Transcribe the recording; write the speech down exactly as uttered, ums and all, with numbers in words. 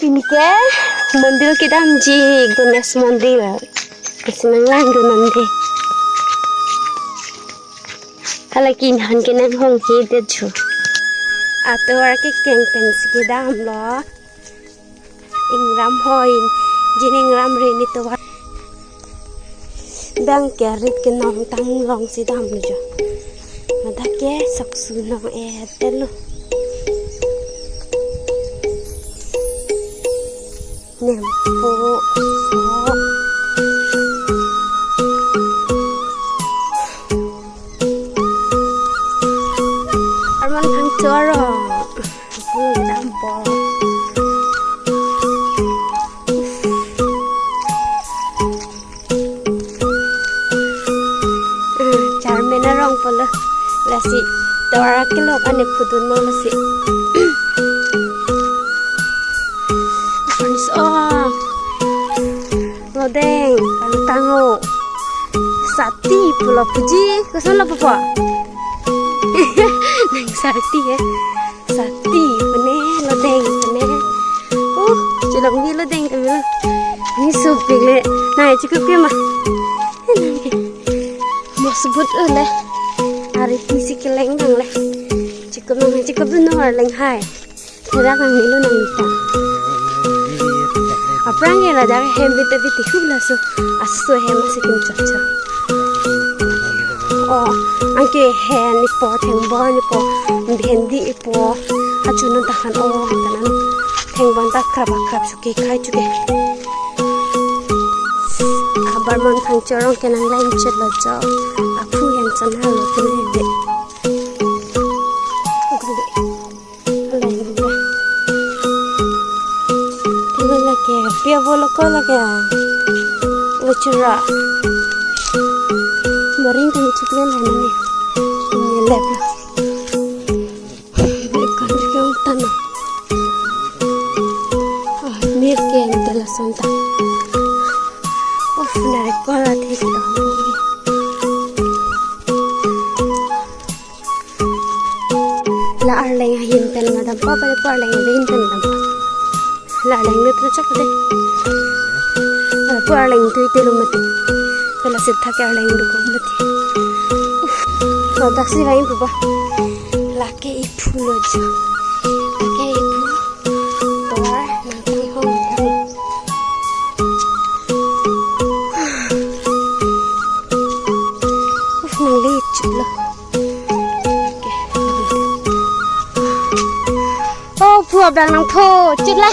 Pini ke mondir kedamji, Ganesh mondir. Lasi nanglang dun nang dei. Hala ke inhan ke nanghonghe det jo. Atovar ke keng pensi kedamlo. Ingram hoi, jin ingram re ne tovar. Bang ke arit ke nong tang longsi damlo jo. Ladak ke soksu nong-et detlo. Nempo so. Arman thang choro. Pulo dampo. Ah, chairman arong pulo. Lasi tovar kelok ane phudun mo lasi. Friends, oh. Lodeng, pangtango. Sati pulo puji, koson lo pupo? Nang sati ya. Sati pene, lodeng pene. Oh, chulong ni lodeng kami lo. Ni sopik le. Nai chikup ke ma. Mosbut ule. Ari pisi keleng dang le. Chikup nang chikup dun nang arleng hai. Serak nang nilo nang nita. Aphrang ke ladak hem bit bit tihu laso. Aso hem masih kim chok chok. Oh, anke hen ipo, thengbon ipo, bhendi ipo, achunun tahan oh, tanan thengbon ta krap krap chuke khai chuke. Abarman thang chorong ke nang lain chet lo jo. Aphu hen chon halo kele de. Kele. Alai ruba. Tilo lake, pia bolo ko lake. Lo chura. Boring tang chuklen hai nani. Ini lep lo. Ikan juga utang lo. Ah, mir ke ente lason ta. Oh, nari ko la thek lo. La arleng ahin pen madampo, pale pu arleng ahin pen madampo. La arleng lut lo chak de. Pale pu arleng tu ite lo mati. Pala sitha ke arleng duko mati. Uf. Ladak si lain pupa. Lake iphu lo jo. Lake iphu. Tovar nang tang hong tang. Uf, nang le chut lo. Oh, phu abang nang pho chut la.